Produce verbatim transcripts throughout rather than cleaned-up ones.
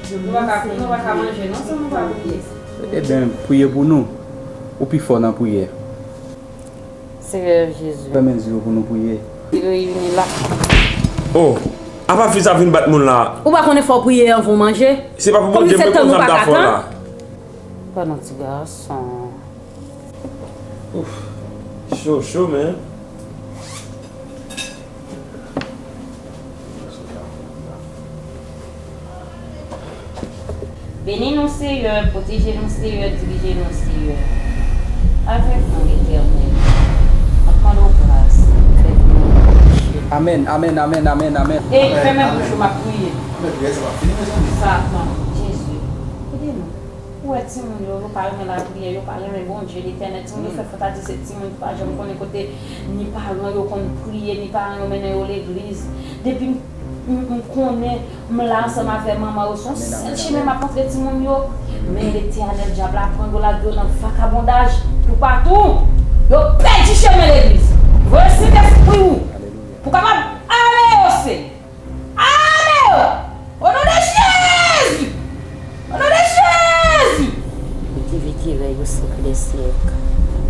Nou pa ka, nou pa ka manje non, san nou pa priye. Ebyen, priye pou nou. Ou pi fò nan priyè. Seyè Jezi. Fèmen zye w pou nou priye. Reyini la. Oh, apa fi sa vin bat moun la? Ou pa konnen fò w priye anvan w manje? Se pa pou Bondye mwen konn sa m ta fè w la. Pran yon ti gason. Ouf, cho, cho, men. Beni nou, Seyè, pwoteje nou, Seyè, dirije nou, Seyè. Avèk nou, Letènèl. N ap mande w gras, fè pou nou mache. Amèn, amèn, amèn, amèn, amèn. Ey, fèmen bouch ou, m ap priye. Sa, non, Jezi, ede nou. Ou wè timoun yo, yo pa renmen lapriyè, yo pa renmen Bondye, Letènèl. Timoun yo fè fantasi, se timoun ki pa janm konnen kote ni paran yo konn priye, ni paran yo mennen yo legliz. Depi m, m, m konnen m la ansanm avè manman yo, se yon sèl chemen m ap montre timoun yo. Men Letènèl, dyab la pran yo, lage yo nan vakabondaj toupatou. Yo pèdi chemen legliz. Voye Sentespri ou pou kapab ale yo, Seyè. Ale yo! O non de Jezi! O non de Jezi! Li te vekire yo syèk dè syèk.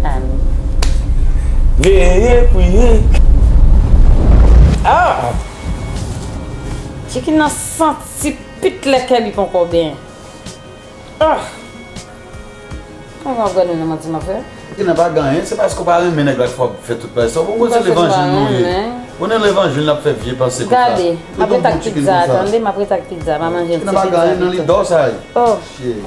Amèn. Veye, priye. Ah! Tchiki nan santi pit lè kè li poko benyen. Ah! Kòman w ap gade m nan manti m ap fè? Tchiki nan pa gen anyen, se paske w pa renmen nèg la k fè w ap fè tout bagay sa. Ou konn se levanjil nou ye. Ou nan levanjil n ap fè vye panse konsa. Gade, m ap ret ak pizza a, tande, m ap ret ak pizza, m a manje yon ti pizza pito. Tchiki nan pa gen anyen nan lidè w sa ye. Oh. Shit.